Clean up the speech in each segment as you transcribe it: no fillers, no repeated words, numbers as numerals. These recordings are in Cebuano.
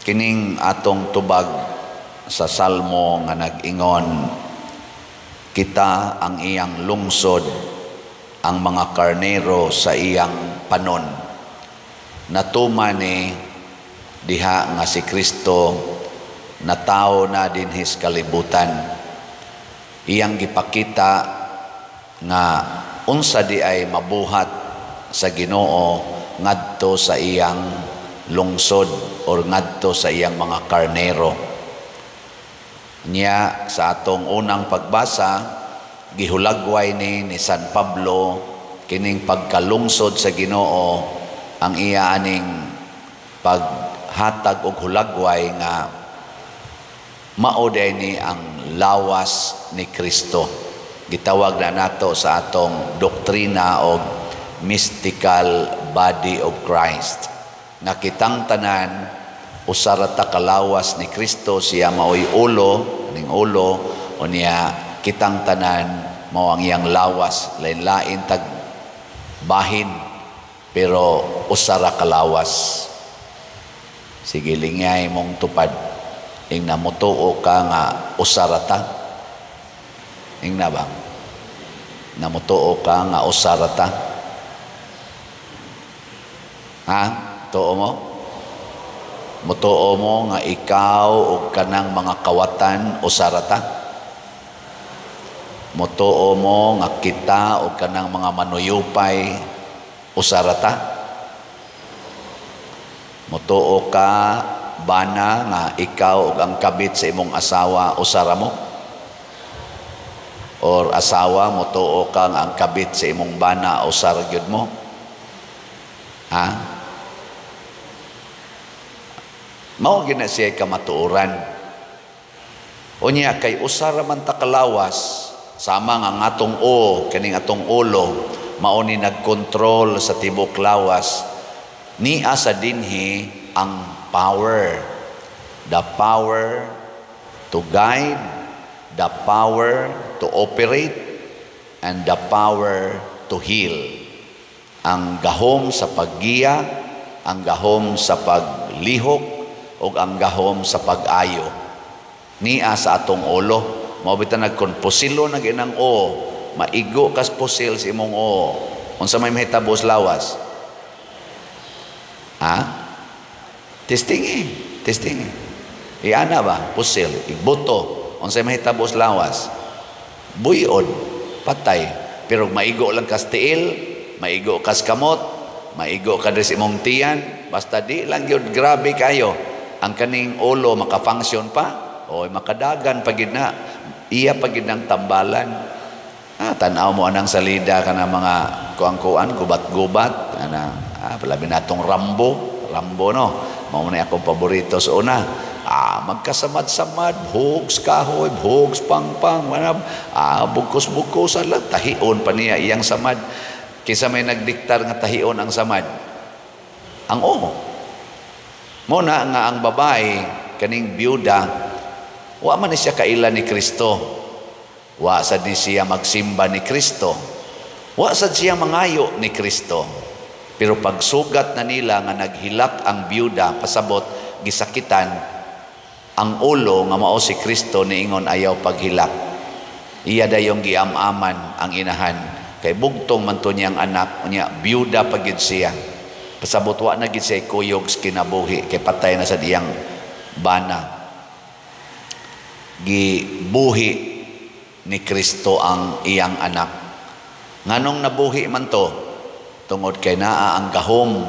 Kining atong tubag sa Salmo nga nag-ingon, kita ang iyang lungsod, ang mga karnero sa iyang panon. Natuman ni diha nga si Kristo natawo na dinhi sa kalibutan. Iyang gipakita nga unsa di ay mabuhat sa Ginoo ngadto sa iyang lungsod or ngadto sa iyang mga karnero. Niya sa atong unang pagbasa, gihulagway ni San Pablo kining pagkalungsod sa Ginoo, ang iya aning paghatag og hulagway nga mao ni ang lawas ni Kristo. Gitawag na nato sa atong doktrina og mystical body of Christ. Nga kitang tanan usa ra ta kalawas ni Kristo, siya maoy ulo, ning ulo, unya kitang tanan mao ang iyang lawas, lain-lain tag bahin pero usa ra kalawas. Sige, lingay mong tupad. Ing namutuo ka nga usa ra ta? Ing na ba? Namutuo ka nga usa ra ta? Ha? Tuo mo? Mutuo mo nga ikaw ug kanang mga kawatan usa ra ta? Mutuo mo nga kita ug kanang mga manuyupay usa ra ta? Mutuo ka, bana, nga ikaw ug ang kabit sa imong asawa usa ra mo? Or asawa, mutuo ka nga ang kabit sa imong bana usa ra gyud mo? Ha? Mao gyud na siya kamatuoran. Unya kay usa ra man ta kalawas, sama nga ang atong o kaning atong ulo mao ni nagkontrol sa tibok lawas, nia sa dinhi ang power, the power to guide, the power to operate, and the power to heal. Ang gahom sa paggiya, ang gahom sa paglihok, ug ang gahom sa pag-ayo nia sa atong ulo. Mao bitaw nagkonpusilo na ginang o, maigo kas pusil sa imong o, unsa may mahitabo sa lawas? Ha? Testingi, testingi. Iana ba? Pusil, ibuto. Unsa may mahitabo sa lawas? Buyod, patay. Pero maigo lang kas tiil, maigo kas kamot, maigo ka sa imong tiyan, basta di lang gyud grabe kayo. Ang kaning ulo maka-function pa, o makadagan pa gid na, iya pa gid ng tambalan. Ah, tan-aw mo anang salida ka na mga kuang-kuan, gubat-gubat, ana, labi na atong Rambo, Rambo no. Mao na akong paborito sa una. Ah, magkasamad-samad, hugs kahoy, hugs pangpang, manab, bugkos-bugkosan lang, tahion pa niya iyang samad. Kisa may nagdiktar nga tahion ang samad? Ang oo. Mo na nga ang babae, kaning byuda, wa man ni siya kaila ni Kristo. Wa sad ni siya magsimba ni Kristo. Wa sad siya mangayo ni Kristo. Pero pagsugat na nila nga naghilak ang byuda, pasabot, gisakitan, ang ulo nga mao si Kristo niingon ayaw paghilak. Iya dayong giam-aman ang inahan. Kay bugtong man to niyang anak, unya byuda pa gyud siya. Pasabot wa na gyud siya kuyog sa kinabuhi kay patay na sa diyang bana. Gibuhi ni Kristo ang iyang anak. Nganong nabuhi man to? Tungod kay naa ang gahom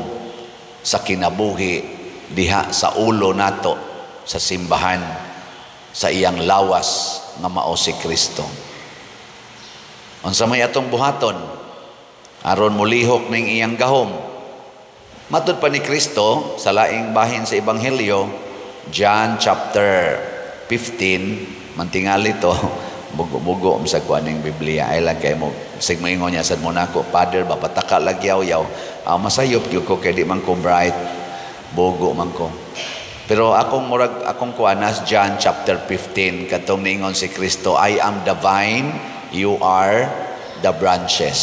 sa kinabuhi diha sa ulo nato sa simbahan, sa iyang lawas nga mao si Kristo. Unsa may atong buhaton aron molihok ning iyang gahom? Matud pa ni Kristo sa laing bahin sa Ebanghelyo, John chapter 15, mantingali to, bugo-bugo sa kuaning Biblia. Ay lang kay mo, sig moingon niya sad mo nako, "Father, bapataka lagi yaw-yaw." Ah, masayop gyud ko kay di man ko bright, bugo man ko. Pero akong murag akong kuanas John chapter 15, katong niingon si Kristo, "I am the vine, you are the branches."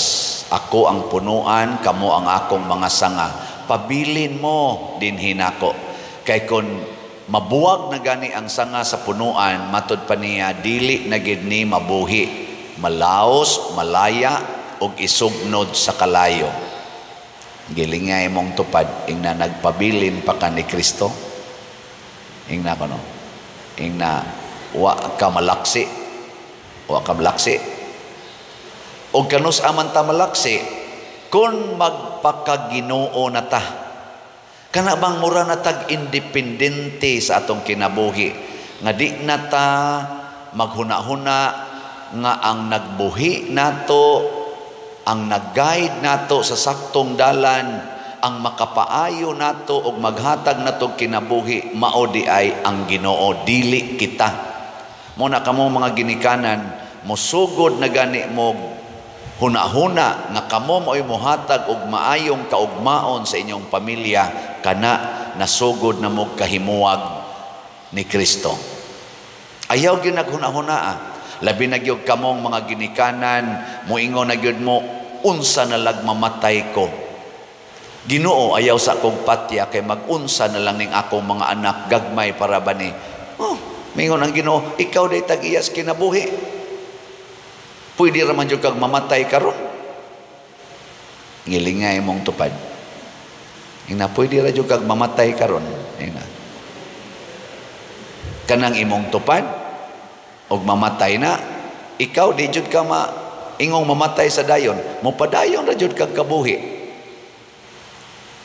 Ako ang punuan, kamo ang akong mga sanga. Pabilin mo dinhi nako. Kay kun Mabuwag na gani ang sanga sa punuan, matod pa niya, dili na gid ni mabuhi, malaos, malaya ug isugnod sa kalayo. Gilingay imong tupad, ingna nagpabilin pa ka ni Kristo. Ingna kono, ingna wa ka malaksi, wa ka malaksi. Og kanus aman ta malaksi kung magpakaginoo na ta. Kana bang mura na tag independente sa atong kinabuhi, nga di na ta maghuna-huna nga ang nagbuhi nato, ang nag-guide nato sa saktong dalan, ang makapaayo nato og maghatag nato kinabuhi, mao di ay ang Ginoo, dili kita. Mo na kamo mga ginikanan, mosugod na gani mo huna-huna nga kamo mao'y mohatag og maayong kaugmaon sa inyong pamilya, kana nasugod na mo kahimuwag ni Kristo. Ayaw gyud naghuna-hunaa. Labi na gyud kamong mga ginikanan, moingon na gyud mo, unsa na lag mamatay ko. Ginoo, ayaw sa akong patya kay magunsa na lang ning akong mga anak, gagmay para ba ni. Oh, mingon ang Ginoo, ikaw day tag-iyas kinabuhi. Pwede ra man jud kag mamatay karon. Ngilingay mong tupad. Ina, pwede ra jud kag mamatay karon. Ina. Kanang imong tupad og mamatay na, ikaw di jud ka ma ingong mamatay sa dayon, mopadayon ra jud kag kabuhi.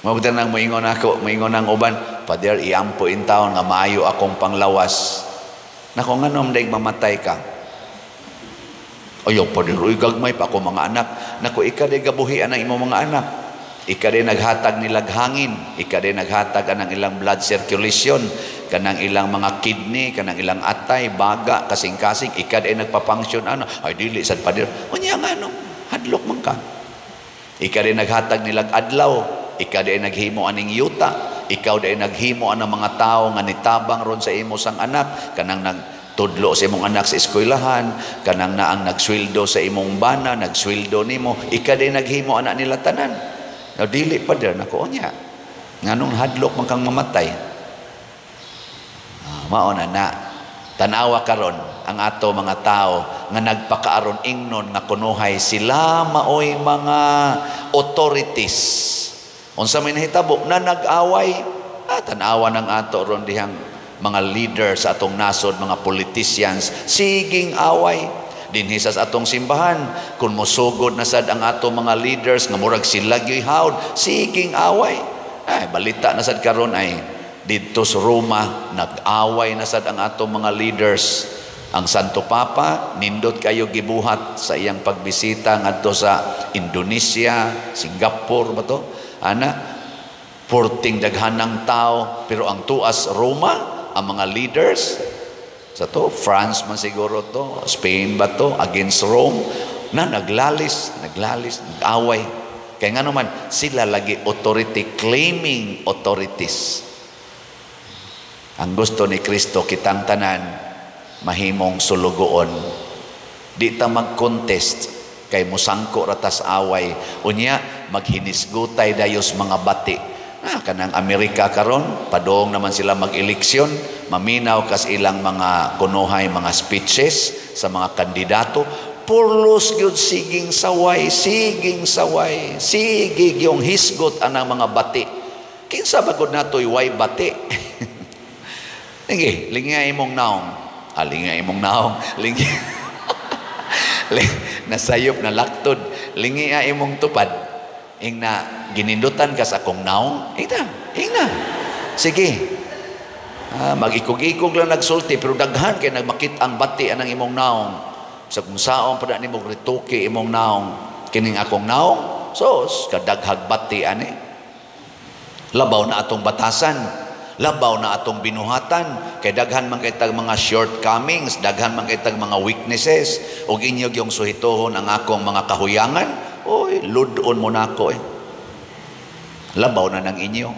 Mao nang moingon ako, moingon ang uban, "Father, iampo in taon nga maayo akong panglawas." Nako, nganom daig mamatay ka? "Ayaw, Father, uy, gagmay pa ako mga anak." Nako, ika day gabuhi ang imong mga anak. Ika day naghatag nilag hangin, ika day naghatag anang ilang blood circulation, kanang ilang mga kidney, kanang ilang atay, baga, kasing-kasing, ika day nagpa-function ano. "Ay, dili sad, Father." Unya nga no, hadlok man ka. Ika day naghatag nilag adlaw, ika day naghimo aning yuta, ikaw day naghimo anang mga tao nga nitabang ron sa imo sang anak, kanang nagtudlo sa imong anak sa eskwelahan, kanang naang nagsweldo sa imong bana, nagsweldo nimo, ika day naghimo anak nila tanan. No, dili, Father. Nako, unya nganong hadlok man kang mamatay? Ah, mao na na. Tanawa karon ang ato mga tao nga nagpakaaron ingnon nga kunuhay sila maoy mga authorities. Unsa may nahitabo na nag-away? Ah, tanawa ng ato ron dihang mga leader sa atong nasod, mga politicians, siging away. Dinhi sa atong simbahan, kung mosugod na sad ang ato mga leaders nga murag sila gyoy hawd, siging away. Ay, balita na sad karon ay didto sa Roma, nag-away na sad ang ato mga leaders. Ang Santo Papa, nindot kayo gibuhat sa iyang pagbisita ngadto sa Indonesia, Singapore ba to? Ana, porting daghanang tao, pero ang tuas Roma, ang mga leaders sa to, France man siguro to, Spain ba to, against Rome, na naglalis, naglalis, nag-away. Kaya nga naman, sila lagi authority, claiming authorities. Ang gusto ni Kristo, kitang tanan, mahimong sulugoon. Di ta mag-contest, kay musangko ratas away. Unya, maghinisgutay dayos mga bati. Ah, kanang Amerika karon, padong naman sila mag-eleksyon, maminaw kas ilang mga kunuhay mga speeches sa mga kandidato, purlos gyud siging saway, siging saway, sige yung hisgot anang mga bati. Kinsa ba gud natoy way bati? Sige, lingay imong naong. Ah, lingay imong naong. Lingi. Nasayop na laktod. Lingi imong tupad. Ing na ginindutan ka sa akong naong. Ingna, ingna. Sige. Ah, mag-ikog-ikog lang nagsulti pero daghan kay nagmakit ang bati anang imong naong. Sa kung saon pa na nimo rituki imong naong, kining akong naong, sos kadaghag bati ani. Labaw na atong batasan, labaw na atong binuhatan, kay daghan man kay tag mga shortcomings, daghan man kay tag mga weaknesses, ug inyo yung suhituhon ang akong mga kahuyangan, oy, ludon mo na ako eh. Labaw na ng inyo.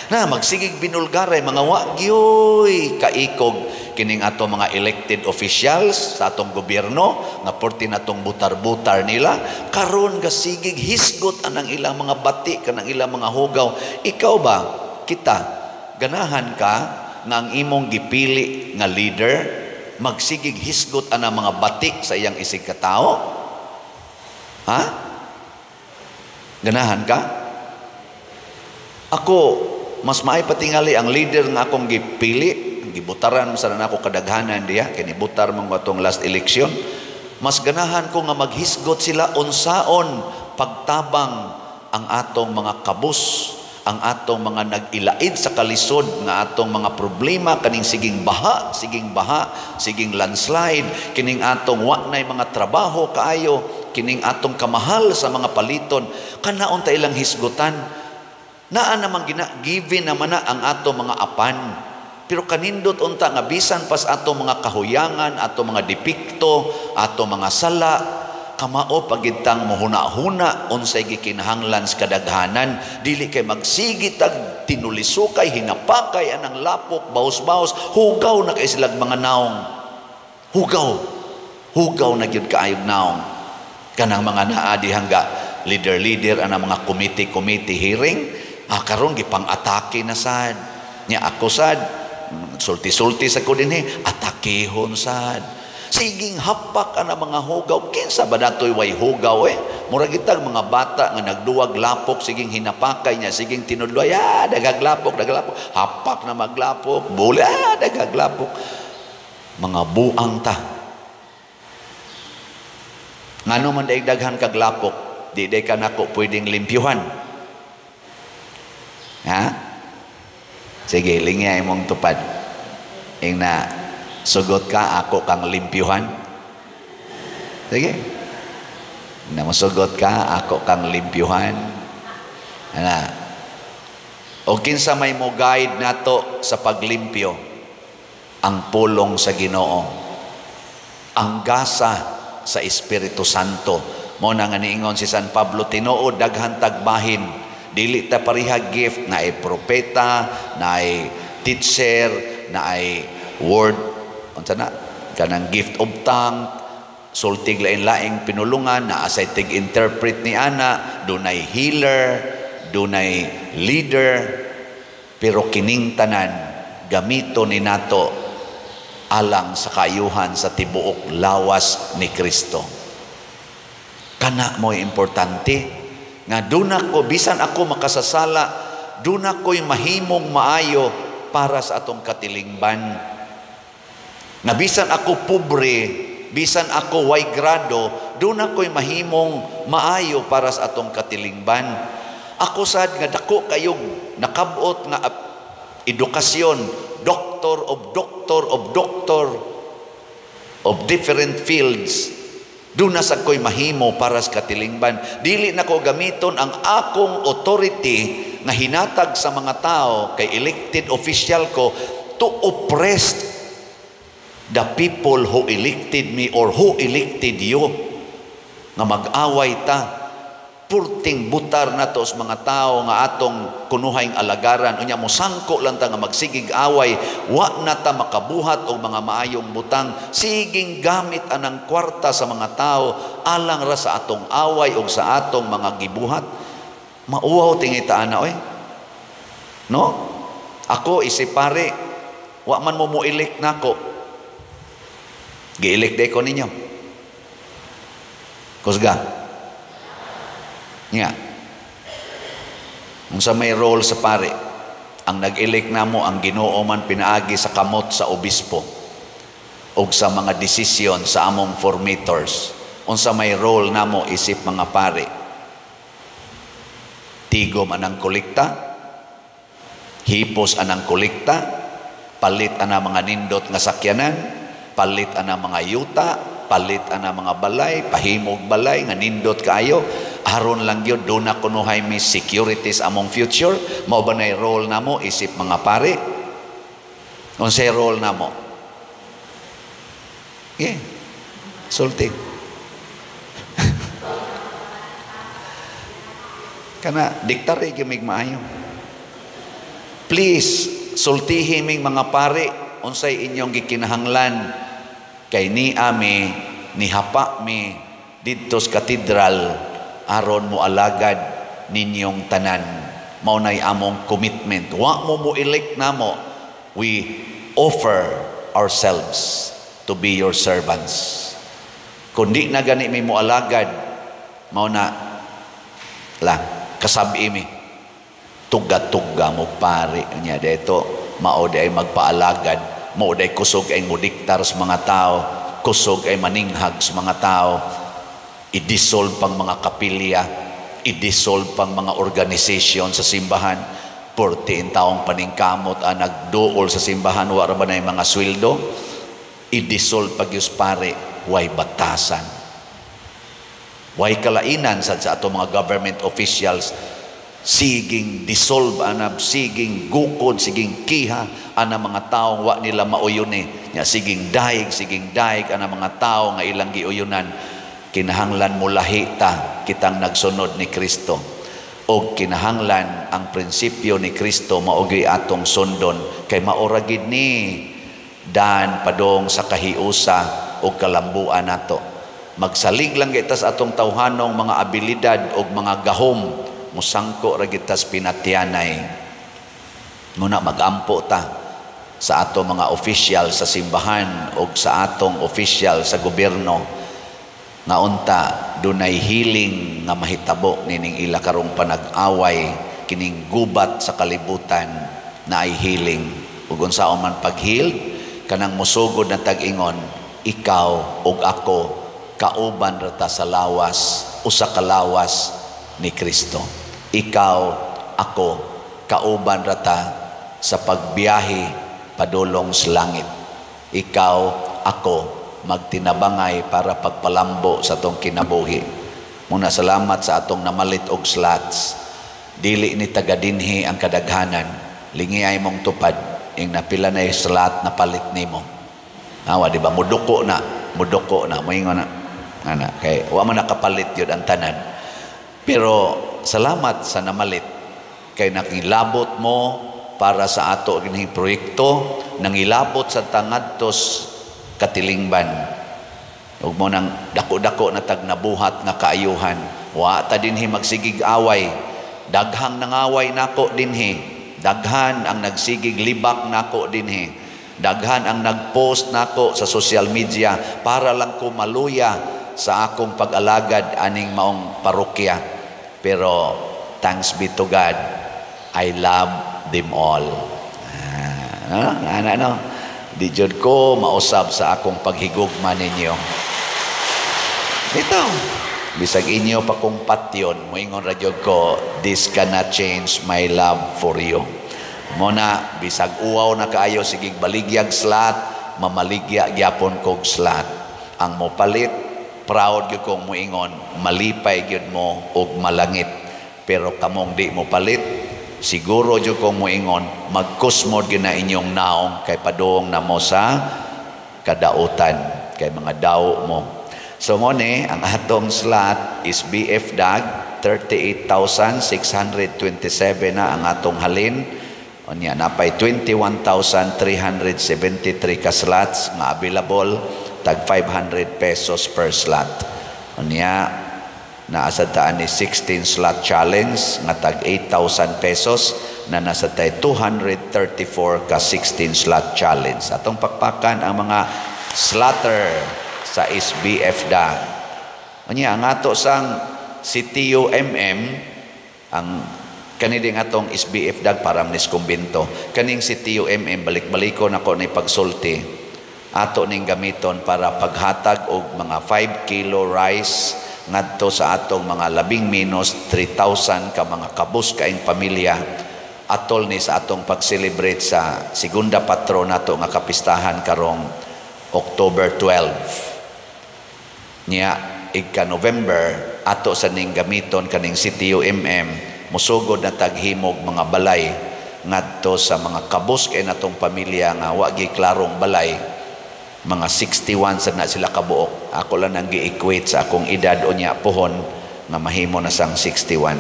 Na magsigig binulgaray mga wa gyoy kaikog kining ato mga elected officials sa atong gobyerno nga porti natong butar-butar nila karon gasigig hisgot anang ilang mga bati kanang ilang mga hugaw. Ikaw ba, kita Ganahan ka nga ang imong gipili nga leader magsigig hisgot ana mga bati sa iyang isig katao? Ha? Ganahan ka? Ako, mas maay patingali ang leader nga akong gipili, gibutaran sa nako kadaghanan diya, kay nibutar man atong last election. Mas ganahan ko nga maghisgot sila unsaon pagtabang ang atong mga kabus, ang atong mga nag-ilaid sa kalisod nga atong mga problema kaning siging baha, siging landslide, kining atong wa nay mga trabaho kaayo, kining atong kamahal sa mga paliton, kanaon ta ilang hisgutan. Naa namang gina given naman na ang atong mga apan. Pero kanindot unta nga bisan pas atong mga kahuyangan, atong mga depekto, atong mga sala, kamao pagitang mohuna-huna unsay gikinahanglan sa kadaghanan, dili kay magsigi tag tinulisukay, hinapakay anang lapok, baos-baos, hugaw na kay silag mga naong. Hugaw. Hugaw na gyud kaayog naong. Kanang mga naa dihangga leader-leader anang mga committee-committee hearing, karon gipang-atake na sad. Nya ako sad, sulti-sulti sa ko dinhi, atakehon sad. Siging hapak ana mga hugaw, kinsa ba datoy way hugaw eh? Mura gitag mga bata nga nagduwag lapok, siging hinapakay niya, siging tinudloy, daghag lapok, daghag lapok, hapak na maglapok, buli, daghag lapok. Mga buang ta. Ngano man daig daghan kag lapok, di day ka nako pwedeng limpyuhan. Ha? Sige, lingya imong tupad. Ing na sugot ka, ako kang limpyuhan. Sige. Na masugot ka, ako kang limpyuhan. Ana. O kinsa may mo guide nato sa paglimpyo? Ang pulong sa Ginoo. Ang gasa sa Espiritu Santo. Mo na nga niingon si San Pablo, tinuod daghan tagbahin. Dili ta pareha gift na ay propeta, na ay teacher, na ay word, unsa na kanang gift of tongue, sultig lain-laing pinulungan, na asay tig-interpret ni ana, dunay healer, dunay leader, pero kining tanan gamito ni nato alang sa kaayuhan sa tibuok lawas ni Kristo. Kana mo'y importante nga duna ko, bisan ako makasasala, duna ko'y mahimong maayo para sa atong katilingban. Nga bisan ako pobre, bisan ako way grado, duna ko'y mahimong maayo para sa atong katilingban. Ako sad nga dako kayog nakabot nga edukasyon, doctor of doctor of doctor of different fields, doon na sa ko'y mahimo para sa katilingban. Dili na ko gamiton ang akong authority nga hinatag sa mga tao kay elected official ko to oppress the people who elected me or who elected you. Nga mag-away ta, purting butar na to sa mga tao nga atong kunuhayng alagaran. Unya mosangko lang ta nga magsigig away, wa na ta makabuhat og mga maayong butang. Siging gamit anang kwarta sa mga tao alang ra sa atong away og sa atong mga gibuhat. Mauwaw tingi ta ana oy. No? Ako isip pare, wa man mo mo-elect nako. Gi-elect day ko ninyo. Kusga. Nga. Unsa may role sa pare, ang nag-elect namo ang Ginoo man pinaagi sa kamot sa obispo og sa mga desisyon sa among formators. Unsa may role namo isip mga pare? Tigom anang kolekta, hipos anang kolekta, palit anang mga nindot nga sakyanan, palit anang mga yuta, palit anang mga balay, pahimog balay nga nindot kaayo. Aron lang gyud do na kunuhay mi securities among future. Mao ba nay role namo isip mga pare? Unsay role namo? Yeah. Sulti. Kana diktare gyud mig maayo. Please sultihi ming mga pare unsay inyong gikinahanglan kay ni ami nihapa mi didto sa katedral aron mo alagad ninyong tanan. Mao nay among commitment. Wa mo mo-elect namo, we offer ourselves to be your servants. Kung di na gani mi moalagad, mao na lang kasabi mi tuga-tuga mo pari niya dito, mao di ay magpaalagad, mao di ay kusog ay mudiktar sa mga tao, kusog ay maninghag sa mga tao, i-dissolve pang mga kapilya, i-dissolve pang mga organization sa simbahan. 14 taong paningkamot ang nagduol sa simbahan, wa ra ba na mga sweldo? I-dissolve pag yus pare, way batasan, way kalainan sad sa ato mga government officials. Siging dissolve anab, siging gukod, siging kiha ana mga taong wa nila mauyuni nya, siging daig, siging daig ana mga tao nga ilang giuyunan. Kinahanglan mo ta kitang nagsunod ni Kristo og kinahanglan ang prinsipyo ni Kristo mao atong sundon, kay mao ra gid ni daan padong sa kahiusa o kalambuan nato. Magsalig lang kita sa atong tawhanong mga abilidad o mga gahom, musangko ra kita sa pinatyanay. Muna magampo ta sa ato mga official sa simbahan o sa atong official sa gobyerno nga unta dunay healing nga mahitabo nining ila karong panag-away, kining gubat sa kalibutan na ay healing. Ug unsaon man pag-heal, kanang musugod na tag-ingon, ikaw ug ako kauban ra ta sa lawas, usa ka lawas ni Kristo. Ikaw, ako, kauban ra ta sa pagbiyahe padulong sa langit. Ikaw, ako, magtinabangay para pagpalambo sa atong kinabuhi. Muna salamat sa atong namalit og slots. Dili ni taga dinhi ang kadaghanan. Lingi ay mong tupad ing napila na slot na palit nimo. Awa, di ba? Muduko na, muduko na, moingon na. Ana, kay wa man nakapalit yun ang tanan. Pero salamat sa namalit kay nakilabot mo para sa ato kining proyekto, nangilabot sa tangadtos katilingban. Ug mo nang dako-dako na tag nabuhat nga kaayuhan. Wa ta dinhi magsigig away. Daghang nangaway nako dinhi. Daghan ang nagsigig libak nako dinhi. Daghan ang nagpost nako sa social media para lang ko maluya sa akong pag-alagad aning maong parokya. Pero thanks be to God, I love them all. Ah, ano, ano? Di jud ko mausab sa akong paghigugma ninyo. Dito, bisag inyo pa kong patyon, moingon ra jud ko, "This cannot change my love for you." Muna, bisag uwaw na kaayo sigig baligyag slot, mamaligya gyapon kog slot. Ang mopalit, proud gyud kong moingon, malipay gyud mo og malangit. Pero kamong di mo palit, siguro gyud kong moingon, magkusmod gyud na inyong naong kay padung na mo sa kadautan, kay mga daw mo. So mo ni ang atong slot is BF DAG 38,627 na ang atong halin. Unya napay 21,373 ka slots nga available, tag 500 pesos per slot. Unya naa sad ta ni 16 slot challenge nga tag 8,000 pesos na nasa tay 234 ka 16 slot challenge. Atong pakpakan ang mga slotter sa SBF DAG. Unya ang ato sang CTU-MM, ang kani ding atong SBF DAG para nis kumbento. Kaning CTU-MM, balik-baliko nako ni pagsulti. Ato ning gamiton para paghatag og mga 5 kilo rice ngadto sa atong mga labing minus 3,000 ka mga kabus kaing pamilya, atol ni sa atong pag-celebrate sa segunda patro nato nga kapistahan karong October 12. Niya igka November ato sa ning gamiton kaning CTU-MM, musugod na taghimog mga balay ngadto sa mga kabus kay natong pamilya nga wa gi klarong balay. Mga 61 sad na sila kabuok. Ako lang ang gi-equate sa akong edad unya pohon nga mahimo na sang 61.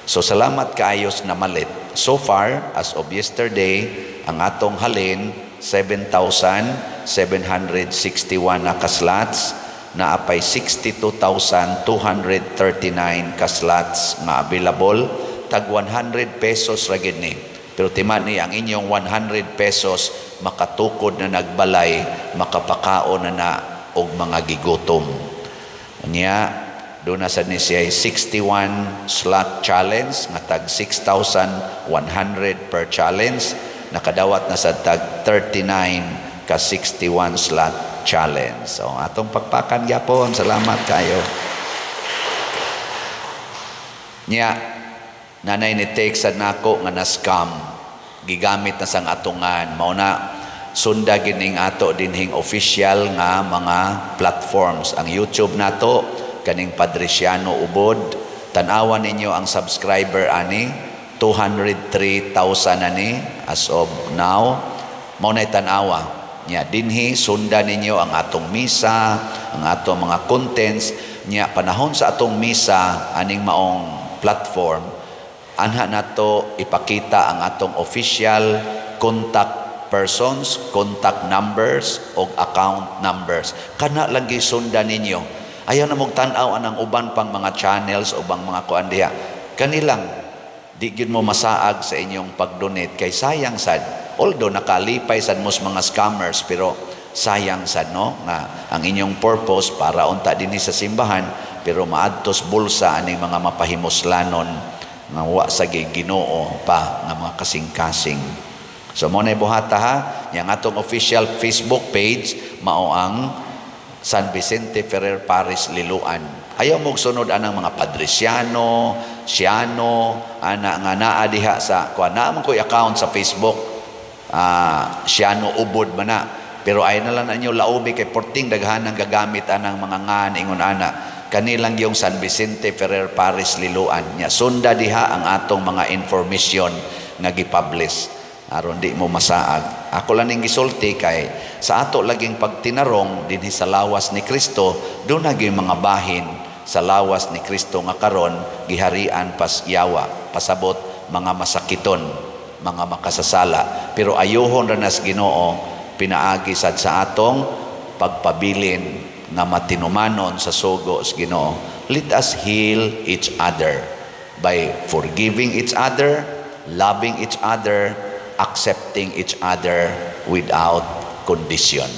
So salamat kaayos na malit. So far as of yesterday, ang atong halin 7,761 na ka-slots, naapay 62,239 ka-slots nga available, Tag 100 pesos ra gid ni. Pero timan ni ang inyong 100 pesos, makatukod na nagbalay, makapakaon na na og mga gigutom. Unya, doon na sad ni siya 61 slot challenge nga tag 6,100 per challenge. Nakadawat na sa tag 39 ka 61 slot challenge. So atong pakpakan gyapon. Salamat kayo. Nya, nanay ni text sad nako nga na scam, gigamit na sang atungan. Mao na sunda gining ato dinhing official nga mga platforms. Ang YouTube nato, kaning Padriciano Ubod, tan-awan ninyo ang subscriber ani, 203,000 ani as of now. Mao nay tan-awa nya. Dinhi sunda ninyo ang atong misa, ang atong mga contents. Nya panahon sa atong misa, aning maong platform, anha nato ipakita ang atong official contact persons, contact numbers o account numbers. Kana lang gisundan ninyo. Ayaw na mong tan-aw anang uban pang mga channels, ubang mga kuan diha. Kanilang di gyud mo masaag sa inyong pag-donate kay sayang sad. Although nakalipay sad mo sa mga scammers, pero sayang sad, no, nga ang inyong purpose para unta dinhi sa simbahan, pero maadtos bulsa aning mga mapahimuslanon nga wa sa Ginoo pa nga mga kasing-kasing. So mo na buhata ha, yang atong official Facebook page mao ang San Vicente Ferrer Parish Liloan. Ayaw mo sunod anang mga Padriciano, Siano, ana nga naa diha sa kuan. Naa man ko'y account sa Facebook. Siano Ubod man na. Pero ay na lang ninyo laubi kay porting daghan ang gagamit anang mga ngan ingon ana. Kanilang yung San Vicente Ferrer Parish Liloan. Nya sunda diha ang atong mga information nga gipublish aron di mo masaag. Ako lang ning gisulti kay sa ato laging pagtinarong dinhi sa lawas ni Kristo, doon na mga bahin sa lawas ni Kristo nga karon giharian pas yawa, pasabot mga masakiton, mga makasasala. Pero ayuhon ra nas Ginoo pinaagi sad sa atong pagpabilin nga matinumanon sa sugo sa Ginoo. Let us heal each other by forgiving each other, loving each other, accepting each other without condition.